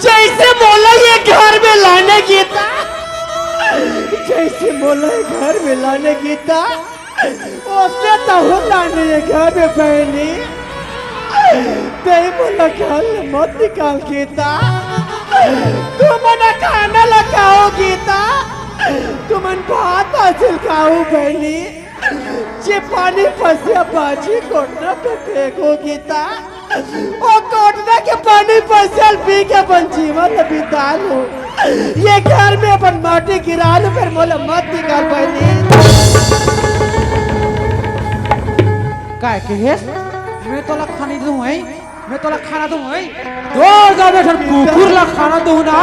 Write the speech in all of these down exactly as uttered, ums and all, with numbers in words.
जइसे मोला ये घर में लाने गीता, जइसे मोला ये घर में लाने गीता, ओइसे तहूं लाने ये घर में बहिनी। तैं मोला घर ले मत निकाल गीता। तुमन खाना ला खाहू गीता, तुमन भात ला झिलकाहू बहिनी। जे पानी पसिया बाजी कोटना पे फेंकहू गीता, ओ कोटना के पानी पसिया ल पी के अपन जीवन ल बिता लूं। ये घर में अपन माटी गिरा लूं, फेर मोला मत निकाल बहिनी। काय कहेस? मैं तोला खाना दूं, हैं? मैं तोला खाना दूं, हैं? दो गाँव में ठन कुकुर ला खाना दूं ना,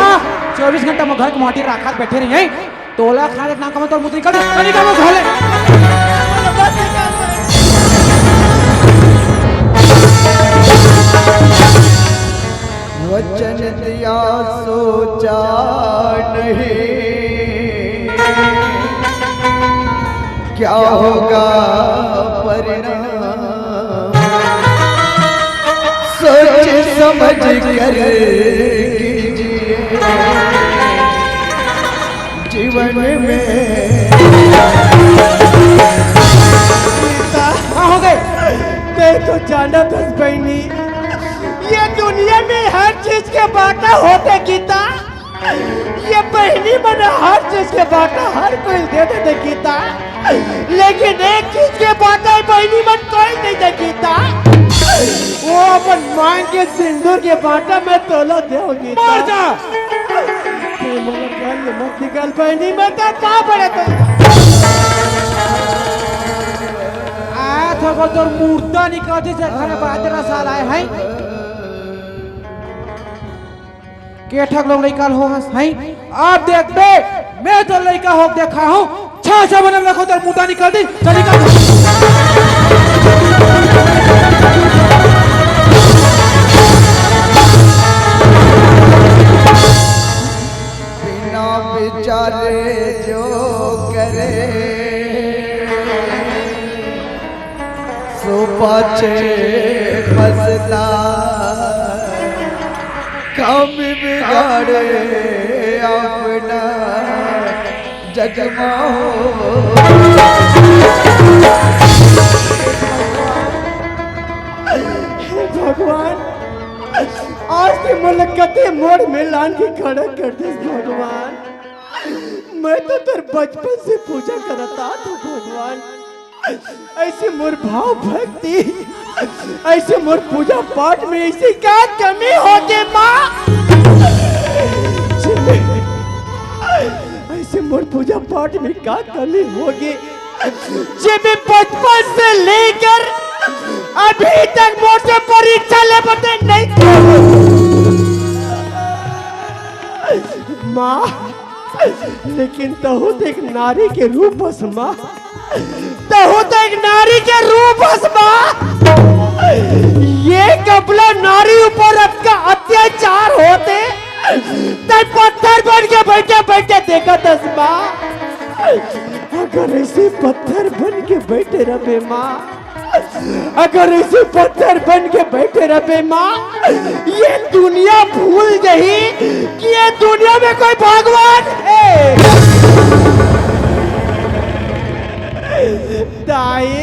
चौबीस घंटा में घर के माटी राखत बैठे रही, हैं? तोला खाना नाम का मतलब मुझे निकल, निकल, निकल, निकल। वचन दिया, सोचा नहीं क्या होगा परिणाम। सोच समझ कर कीजिए जीवन में। का हो गए? तैं तो जानत हस बहिनी, ये दुनिया में हर चीज के बांटा होथे गीता। ये बहिनी मन हर चीज के बांटा हर कोई दे देथे गीता, लेकिन एक चीज के बांटा ये बहिनी मन कोई नहीं दे गीता। वो अपन मांग के सिंदूर के बांटा मैं तोला देहूं गीता। मर जा। तैं मोला घर ले मत निकाल बहिनी, मैं तोर पाँव पड़त हंव। आ, थोड़ा तोर मुर्दा निकाल दे, से घर में बाजरा साल आए हैं। के ठक लोग लइका हो हस, हैं? अब देखबे, मैं तो लइका होके देखाहूं। छह छह बनम रखो, तोर मुर्दा निकाल दी, चल निकाल। बिना विचारे जो करे, सो पाछे पछता। काम बिगाड़े अपना जगमा हो। हे भगवान, आज तैं मोला कते मोड़ में लान के खड़ा कर देस भगवान। मैं तो तोर बचपन से पूजा करत आत हंव भगवान। अइसे मोर भाव भक्ति, अइसे मोर पूजा पाठ में अइसे का कमी होगे माँ? अइसे मोर पूजा पाठ में का कमी होगे? जे मैं बचपन से लेकर अभी तक मोर से परीक्षा ले बते नहीं करे। माँ, लेकिन तहूं तो एक नारी के रूप हस माँ, तहूं तो एक नारी के रूप हस माँ। ये कबला नारी ऊपर अतका अत्याचार होथे, तैं पत्थर बन के बइठे बइठे देखत हस माँ। अगर अइसे पत्थर बन के बइठे रहबे माँ, अगर अइसे पत्थर बन के बइठे रहबे माँ, ये दुनिया भूल जाही कि ये दुनिया में कोई भगवान हे। दाई,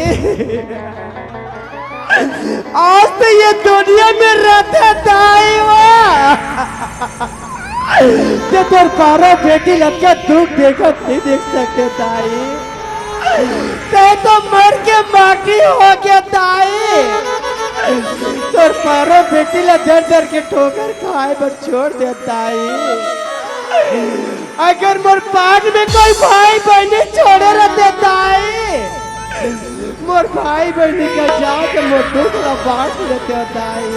आज तो ये दुनिया में रहते दाई वा। तैं तोर पारो बेटी ल अतका दुख देखत नहीं देख सकते दाई। तैं तो मर के माटी होगे दाई। तोर पारो बेटी ल दर दर के ठोकर खाए बर छोड़ दे दाई। अगर मोर पाट में कोई भाई बहिनी छोड़े रहते दाई, मोर भाई बहिनी के जाके मोर दुख ला बांट लेते दाई।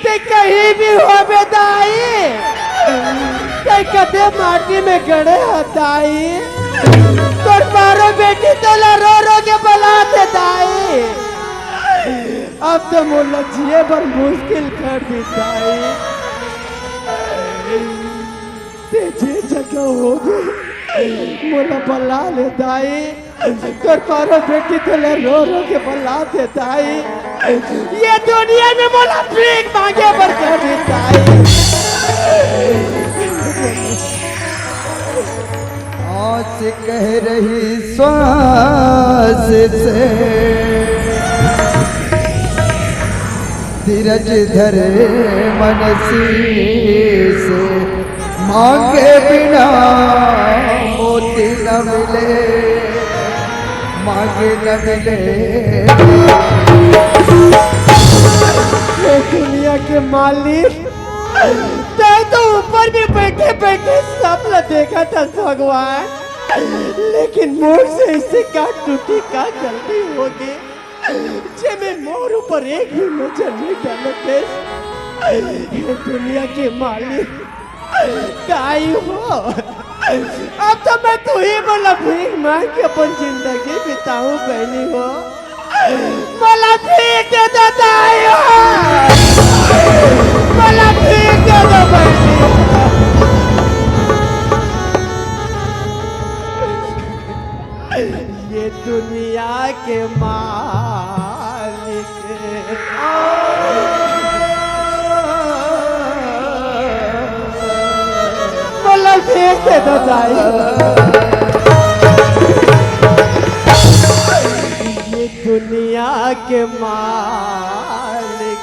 तैं कहीं भी होबे दाई, तैं कते माटी में गड़े हस दाई, तोर पारो बेटी तोला रो रो के बलाथे दाई। अब तो मोला जिए बर मुश्किल कर दिस दाई। तैं जे जगह होबे, मोला बला ले दाई। तोर पारो बेटी तोला रो रो के बलाथे दाई। ये दुनिया में मोला भीख मांगे बर कभी दाई। आस कह रही श्वास से, धीरज धरे मन शीश, मांगे बिना मोती न मिले, मांगे न मिले। हे दुनिया के मालिक, तैं तो ऊपर में बैठे बैठे सब ला देखत हस भगवान, लेकिन मोर से ऐसे का टूटी, का गलती होगे, जेमे मोर ऊपर एक भी नजर नहीं डालत हे। हे दुनिया के मालिक, दाई हो, अब तो मैं तुही मोला भीख मांग के अपन जिंदगी बिताहूं बहिनी हो। मोला भीख दे दो दाई हो, मोला भीख दे दो बहिनी। ये दुनिया के मालिक, मोला भीख दे दो दाई। ये दुनिया के मालिक,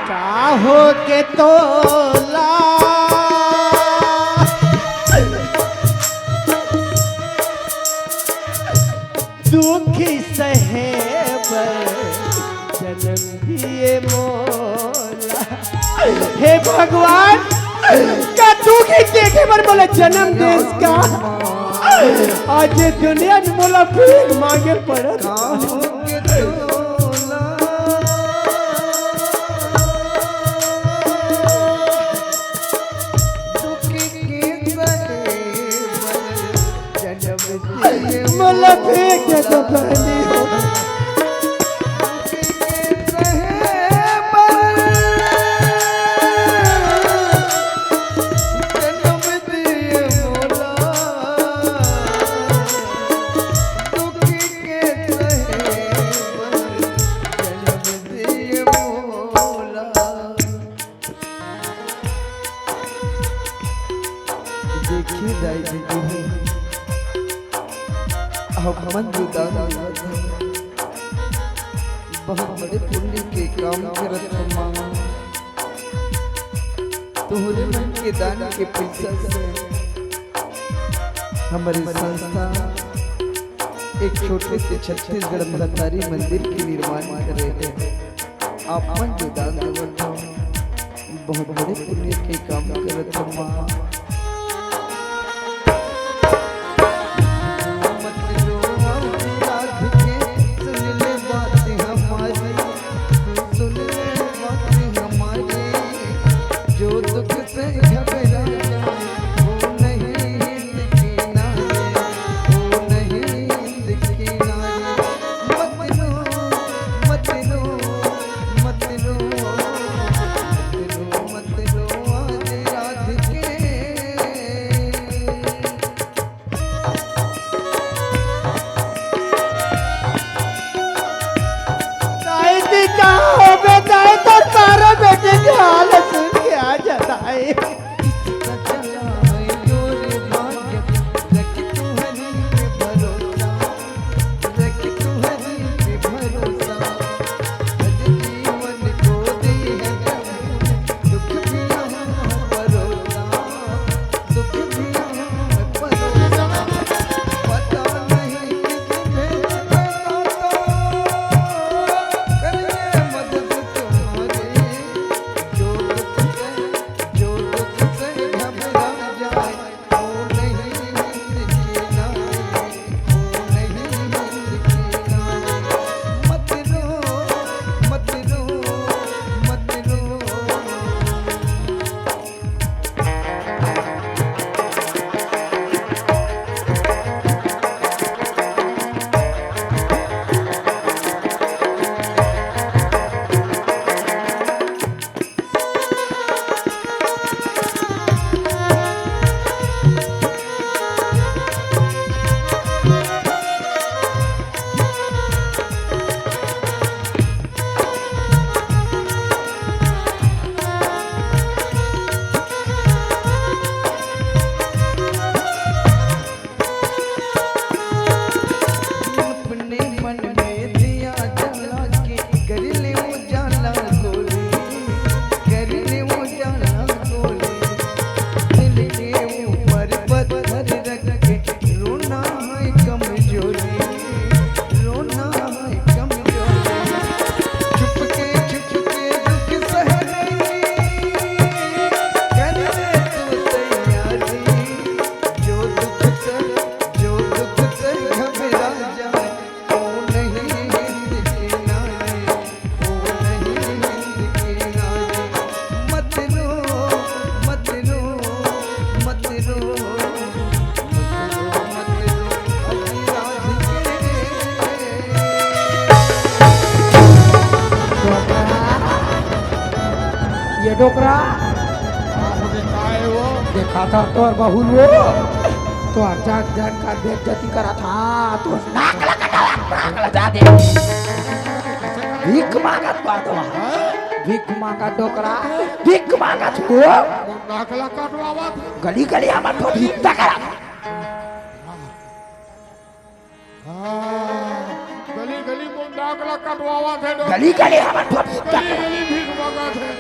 का हो के तोला दुख सहे बर जन्म दिए मोला। हे भगवान, का दुख देखे बर मोला जन्म देस का? आज ये दुनिया में मोला भीख मांगे पड़त। मोला भीख दे दो बहिनी हो। देखी दाई दीदी, हमन जो दान देवत हन, बहुत बड़े पुण्य के काम करत हन माँ। तोहरे मन के दान के पैसा से हमरे संस्था एक छोटे से छत्तीसगढ़ महतारी मंदिर के निर्माण करे हे। आप मन जो दान देवत हव, बहुत बड़े पुण्य के काम करत हव माँ। मत रो राधिके, सुन ले बात हमारी, तू सुन ले बात हमारी। जो दुख से घबरा जाए, वो नहीं हिंद की नारी, वो नहीं हिंद की नारी। मत रो, मत रो, मत रो, मत रो, मत रो, आज राधिके। दाई जी कहाँ हो बे? दाई तो तारा बेटे के हाल सुन के आ जा दाई। डोकरा। का हो गे, का हे वो? देखा था तोर बहू वो, तोर जान जान का बेइज्जती करा था, तोर नाक ला कटा, नाक ला जा दे। भीख मांगत बात वहाँ। हाँ? भीख मांगा डोकरा, भीख मांगत वो। वो नाक ला कटवावत। गली गली हमर ठोठिया करा। हाँ, गली गली मोर नाक ला कटवावत हे डोकरा। गली गली हमर ठोठिया। गली गली भीख मांगत हे।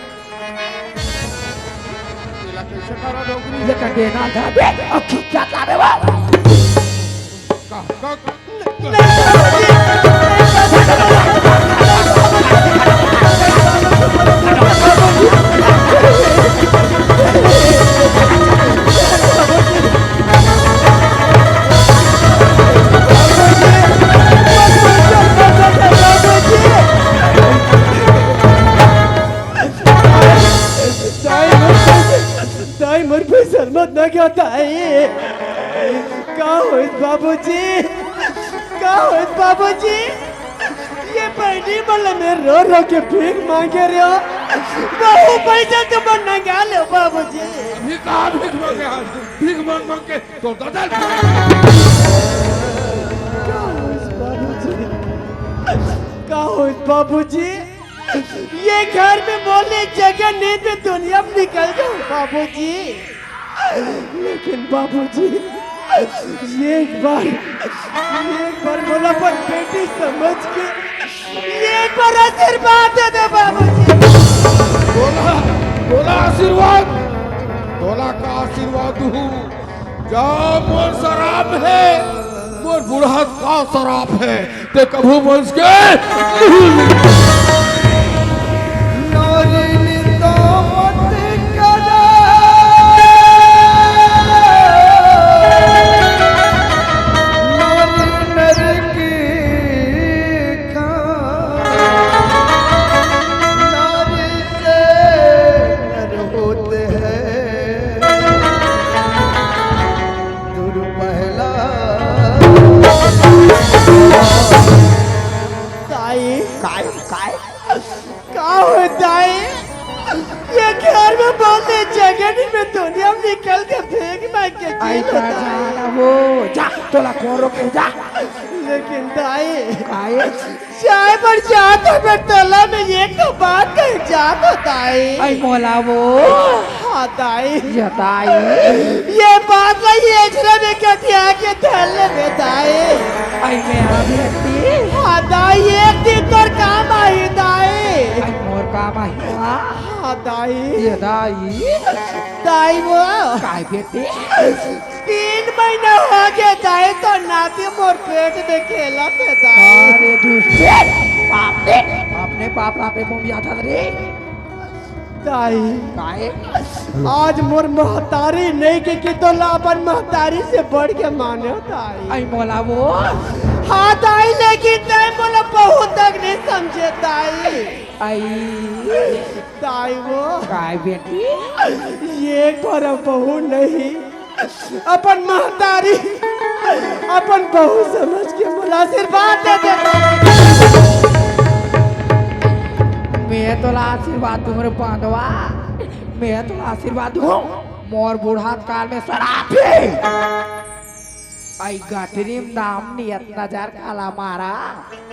एला कइसे करा डोकरी? ये कर देना था बे, अब चुपचाप लावे वो। का, का, का? दाई मोर पे, दाई मोर पे शर्मत ना क्या दाई? का होइस बाबूजी? का होइस बाबूजी? ये बहिनी मन ल मैं रो रो के भीख मांगे रेहेंव। बहू पैसा तो मन नंगा ले बाबूजी। अभी कहाँ भीख मांगे? भीख मांग मांग के तो दादा। का होइस बाबूजी? का होइस बाबूजी? ये घर में मोर ले जगह नहीं, मैं दुनिया में निकल जाऊं बाबूजी। लेकिन बाबूजी, एक बार, एक बार मोला अपन बेटी समझ के एक बार आशीर्वाद दे दे बाबूजी। तोला, तोला आशीर्वाद, तोला का आशीर्वाद दूं? जा मोर सराप हे, मोर बुढ़ा का सराप हे। ते कभू बच के नहीं। दाई, काय, काय? का हो दाई? ये घर में बहुत जगह नहीं, मैं दुनिया में निकल के भीख मांग के आई जी का बताई। जाना हो, जा, तोला कौन रोके, जा। लेकिन दाई, काय? चाय पर जा तो मैं तला में एक तो बात कही जा तो दाई। आई मोला वो। हाँ दाई। ये दाई। ये बात ला ये जरा में कथिया के धर ले बे दाई। आई मैं आ बेटी। हाँ दाई, एक दिन तोर काम आही दाई। आई मोर काम आही। हाँ दाई। ये दाई। दाई वो। काय बेटी? तीन महीना हो गया दाई, तो नाती मोर पेट में खेलत हे दाई। अरे दुष्ट, बाप रे, अपने बाप ला पे मुंह आता रे। दाई, काय? आज मोर महतारी नहीं के, कि तोला अपन महतारी से बढ़ के माने दाई। आई मोला वो। हाँ दाई, लेकिन दाई मोला बहू तक नहीं समझे दाई। आई। दाई वो। काय बेटी? ये पर बहू नहीं, अपन महतारी, अपन बहू समझ के मोला आशीर्वाद दे दे। मैं तोला आशीर्वाद दूं रे बांधवा, मैं तोला आशीर्वाद दूं। मोर बुढ़ात काल में सराप हे। आई गठरी म दाम नियत नजर काला मारा,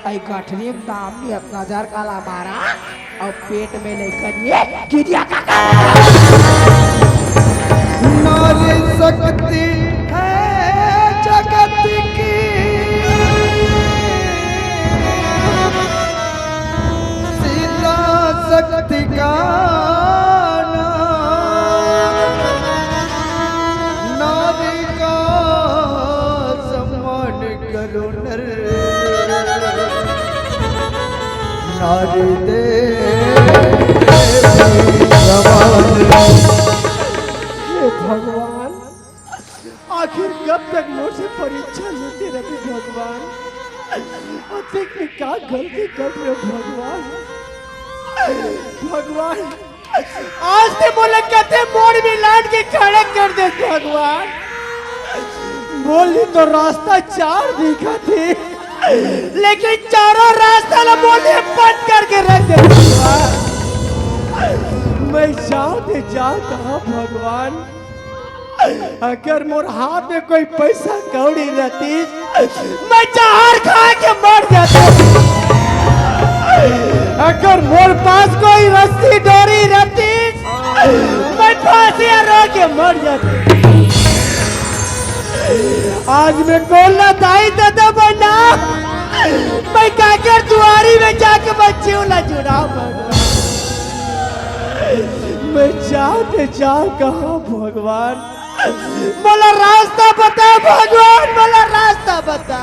आई गठरी म दाम नियत नजर काला मारा, अउ पेट में लइका निये गिरिया काका। नारी शक्ति है जगत की, सीता शक्ति का नाम। नारी का सम्मान करो नर, नारी देवी समान। हे भगवान, आखिर कब तक मोर से परीक्षा लेते रहते भगवान? अतेक में का गलती कर रहे भगवान? भगवान, आज ते मोला कते मोड़ में लान के खड़ा कर दे भगवान। मोला तो रास्ता चार दिखा थे, लेकिन चारों रास्ता ला मोला बंद करके रख दे भगवान। मैं जाओ ते जाओ कहाँ भगवान। अगर मोर हाथ में कोई पैसा कौड़ी रहती, मैं जहर खा के मर जाता। अगर मोर पास कोई रस्सी डोरी रहती, मैं फांसी रो के मर जाता। आज मैं कोन ला दाई ददा बनना, मैं काकर दुआरी में जाके मैं जीव ला जुड़ा बनना। मैं जाओ ते जाओ कहाँ भगवान, मोला रास्ता बता भगवान, मोला रास्ता बता।